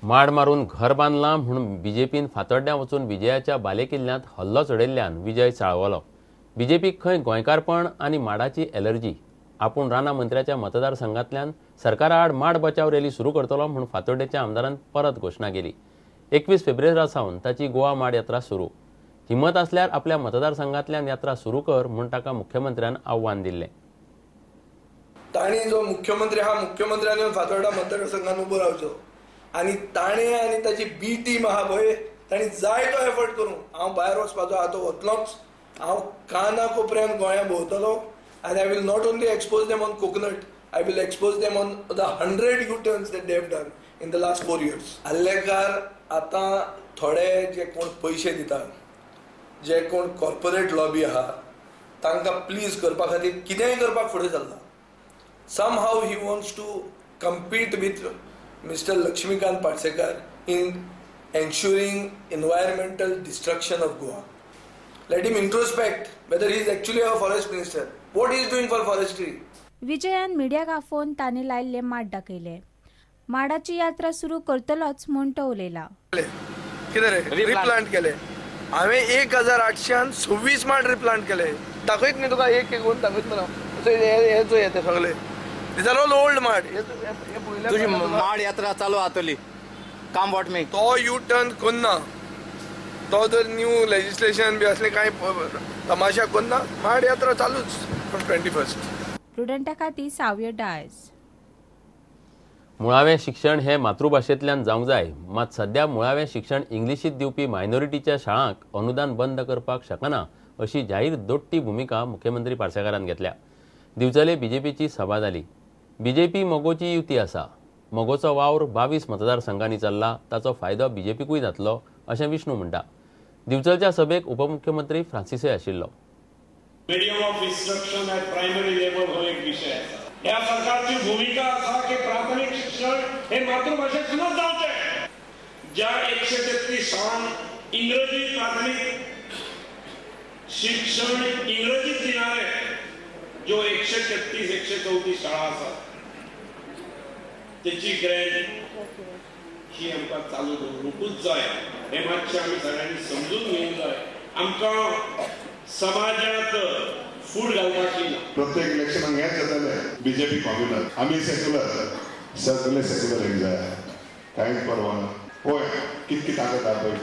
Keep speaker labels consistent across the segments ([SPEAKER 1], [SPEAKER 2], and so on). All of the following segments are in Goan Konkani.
[SPEAKER 1] माड मारून घर बांदलां म्हूण बीजेपीन फातोड्ड्यां वचून विजयाच्या बालेकिल्ल्यांत हल्लो चडयल्ल्यान विजय चाळवलो. बीजेपीक खंय गोंयकारपण आनी माडाची एलर्जी. आपूण राना मंत्र्याच्या मतदारसंघांतल्यान सरकारा आड माड बचाव रॅली सुरू करतलो म्हूण फातोड्डेच्या आमदारान परत घोशणा केली. 21 फेब्रुवारी सावन ताची गोवा माड यात्रा सुरू. हिंमत आसल्यार आपल्या मतदारसंघांतल्यान यात्रा सुरू कर म्हूण ताका मुख्यमंत्र्यान आव्हान दिल्लें.
[SPEAKER 2] तांणी जो मुख्यमंत्री हा मुख्यमंत्र्यान फातोर्डा मतदारसंघात उबो रावचो आनी ताणें आनी ताची बी टीम आहा पळय तांणी जाय तो एफर्ट करूं. हांव भायर वचपाचो आहा तो वतलोच. हांव काना कोपऱ्यान गोंया भोंवतलो आनी I will not only expose them on coconut, I will expose them on the 100 U-turns that they have done in the last 4 years. Arlekar आतां थोडे जे कोण पयशे दितात, जे कोण कॉर्पोरेट लॉबी आहा तांकां प्लीज करपा खातीर कितेंय करपाक फुडें सरला. Somehow he wants to compete with Mr. Lakshmikant Parsekar in ensuring environmental destruction of Goa. Let him introspect whether he is actually a forest minister. What he is doing for forestry?
[SPEAKER 3] Vijayan मीडियाक आफोवन ताणें लायिल्ले माड दाखयले. माडाची यात्रा सुरू करतलोच म्हूण तो उलयला.
[SPEAKER 2] कितें रे रिप्लांट केले हांवें 1826 माड रिप्लांट केले. दाखयत न्ही तुका एक एक दाखयत मरे हे चोय ते सगळे. These are all old माड.
[SPEAKER 4] तुझी माड यात्रा चालू आतली काम what मी
[SPEAKER 2] तो यू टर्न कोन्ना तो जर न्यू लेजिस्लेशन बी असले कांय तमाशा कोन्ना माड यात्रा चालूच फ्रॉम 21.
[SPEAKER 3] प्रुडंटा खातीर सावय डायस.
[SPEAKER 1] मुळावें शिक्षण हें मातृभाशेंतल्यान जावंक जाय, मात सद्या मुळावें शिक्षण इंग्लिशींत दिवपी मायनॉरिटीच्या शाळांक अनुदान बंद करपाक शकना अशी जाहीर दोट्टी भुमिका मुख्यमंत्री पार्सेकारान घेतल्या. दिवचले बीजेपीची सभा जाली. बीजेपी मगोची युती आसा. मगोचो वावर 22 मतदारसंघांनी चल्ला, ताचो फायदो बीजेपीकूय जातलो अशें विष्णू म्हणटा. दिवचलच्या सभेक उपमुख्यमंत्री फ्रांसिसय आशिल्लो.
[SPEAKER 5] Medium of instruction at primary level हो एक विशय आसा. ह्या सरकारची भूमिका आसा की प्राथमिक शिक्षण हे मातृभाशेंतूनच जावचें. ज्या 133 शाळांक इंग्रजी प्राथमिक शिक्षण इंग्रजीत दिणारे ज्यो 133 134 शाळा आसात तेची ग्रँट ही आमकां चालू दवरूंकूच जाय. हें मातशें आमी सगळ्यांनी समजून घेवंक जाय. आमकां समाजात फूट घालपाची ना.
[SPEAKER 6] प्रत्येक इलेक्शनाक हेंच जातालें, बीजेपी कॉम्युनल, आमी सेक्युलर, सगळे सेक्युलर एक जाय, कांयच परवा ना. पळय कितकी ताकद आहा पळय.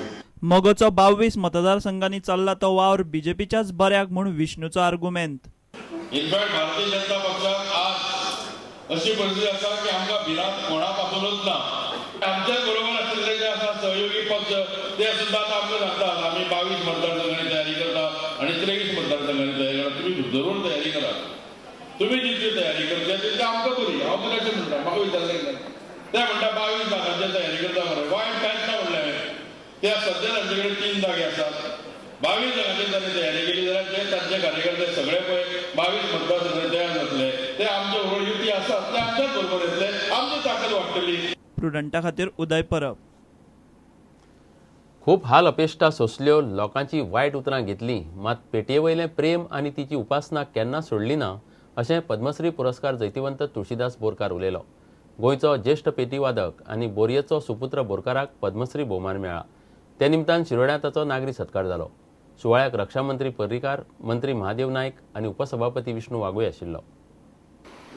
[SPEAKER 7] मगोचो 22 मतदारसंघांनी चल्ला तो वावर बीजेपीच्याच बऱ्याक म्हूण विष्णूचो आर्गुमेंत.
[SPEAKER 8] इनफॅक्ट भारतीय जनता पक्षाक आज अशी परिस्थिती आसा की आमकां भिरांत कोणा पासूनच ना. आमच्याच बरोबर आशिल्ले जे आसा सहयोगी पक्ष ते सुद्दां आतां आमकां सांगतात आमी 22 मतदारसंघांनी तयारी करता आनी 23 मतदारसंघांनी तयारी करा. तुमी जरूर तयारी करा, तुमी जितली तयारी करता तितली आमकां बरी. हांव तुका अशें म्हणटा, म्हाका विचारलें ते म्हणटा 22 जागांचेर तयारी करता मरे, वायट कांयच ना म्हणलें हांवें. ते सद्या तांचे कडेन 3 जागे आसात, 22 जागांचेर तांणी तयारी केली जाल्यार ते तांचे कार्यकर्ते सगळे पळय 22 मतदारसंघांनी तयार जातले. ते आमचे बरोबर युती आसात, ते आमच्याच बरोबर येतले, आमची ताकद वाडटली.
[SPEAKER 7] प्रुडंटा खातीर उदय परब.
[SPEAKER 1] खूब हाल अपेश्टा सोंसल्यो, लोकांची वायट उतरां घेतलीं, मात पेटये वयलें प्रेम आनी तिची उपासना केन्ना सोडली ना अशें पद्मश्री पुरस्कार जैतिवंत तुळशीदास बोरकार उलयलो. गोंयचो ज्येश्ठ पेटीवादक आनी बोरयेचो सुपुत्र बोरकाराक पद्मश्री भोवमान मेळ्ळा. ते निमतान शिरोड्यां ताचो नागरी सत्कार जालो. सुवाळ्याक रक्षामंत्री पर्रीकार, मंत्री महादेव नायक आनी उपसभापती विष्णू वाघूय आशिल्लो.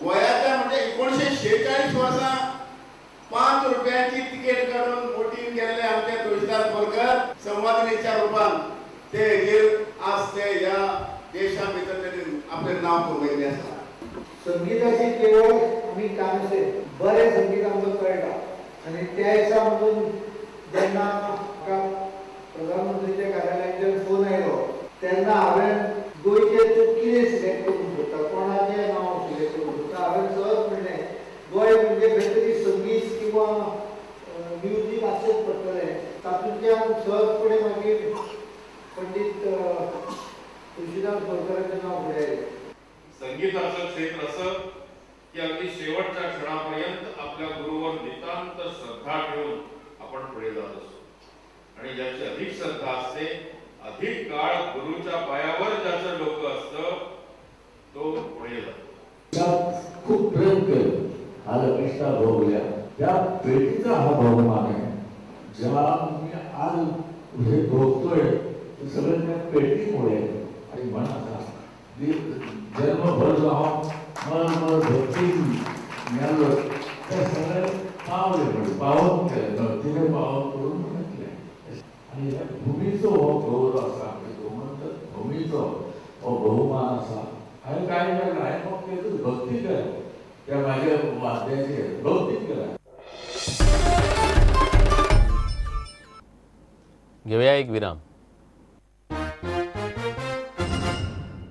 [SPEAKER 9] गोंयांतल्या म्हणजे 1946 वर्सां 5 रुपयांची तिकेट काडून बोटीन गेल्ले आमचे तुळशीदास बोरकर संवादिनीच्या रुपान ते हेजेर आज ते ह्या देशा भितर तेणी आपलें नांव कमयल्लें आसा.
[SPEAKER 10] संगीताची केवळ आमी कानसेन बरें संगीत आमकां कळटा आनी त्या दिसा म्हणून जेन्ना म्हाका प्रधानमंत्रीच्या कार्यालयांतल्यान फोन आयलो तेन्ना हांवें गोंयचें तूं कितें सिलेक्ट करूंक सोदता, कोणाचें नांव सिलेक्ट करूंक सोदता, हांवें सहज म्हणलें गोंय म्हणजे खंय तरी संगीत किंवा म्युजीक आसचेंच पडटलें. तातूंतल्यान सहजपणे मागीर पंडीत तुळशीदास बोरकरांचें नांव फुडें आयलें.
[SPEAKER 8] संगीताचं क्षेत्र असं की अगदी शेवटच्या क्षणापर्यंत आपल्या गुरुवर नितांत श्रद्धा ठेवून आपण पुढे जात असतो आणि ज्याची अधिक श्रद्धा असते, अधिक काळ गुरुच्या पायावर ज्याचं डोकं असतं तो पुढे जातो.
[SPEAKER 11] खूप प्रेम केलं, हाल अपेष्टा भोगल्या, त्या पेटीचा हा बहुमान आहे. ज्या मी आज हे भोगतोय ते सगळं त्या पेटीमुळे. आणि म्हण आसा जन्मभर जो हांव मळ मळ भक्ती मेलो ते सगळे पावले म्हणजे पावन केले धरतीने पावन करून म्हटले. आनी ह्या भुमीचो हो गौरव आसा, आमच्या गोमंतक भुमीचो हो बहुमान आसा. हांवें काय केलें, हांवें फक्त एकूच भक्ती केल्या त्या म्हाज्या वाद्याचेर भक्ती केल्या.
[SPEAKER 1] घेवया एक विराम.